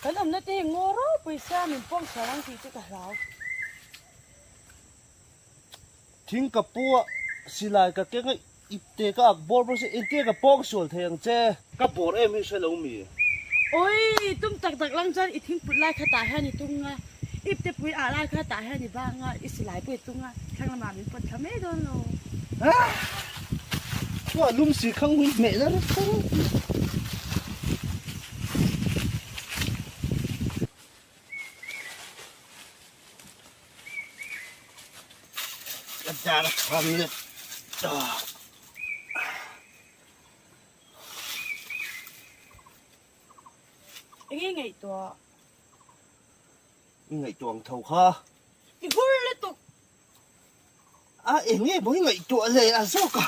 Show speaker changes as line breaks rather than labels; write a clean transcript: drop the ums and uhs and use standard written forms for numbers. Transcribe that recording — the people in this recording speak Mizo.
Kan awmna te hi ngaw ropui sia min pawm sual ang tih chu ka hlau.
Thing ka pu a, silai ka keng a, ipte ka ak bawr bawr si, engtia ka pawng sual thei ang che? Ka bawr em hi hre lo mi?
Awii, tum tak tak lang chuan i thingput lai kha tah hian i tung a, ipte pui ah lai kha tah hian i bang a, i silai pawh i tung a, thlang lamah min pawt thla mai dawn lo.
Chua lum si khang hun hmeh na reuh reuh. Ka dar a kham leh ta.
Enge ngaihtuah?
I ngaihtuah ang tho kha.
I hur lutuk.
A enge maw i ngaihtuah leh a zawk a.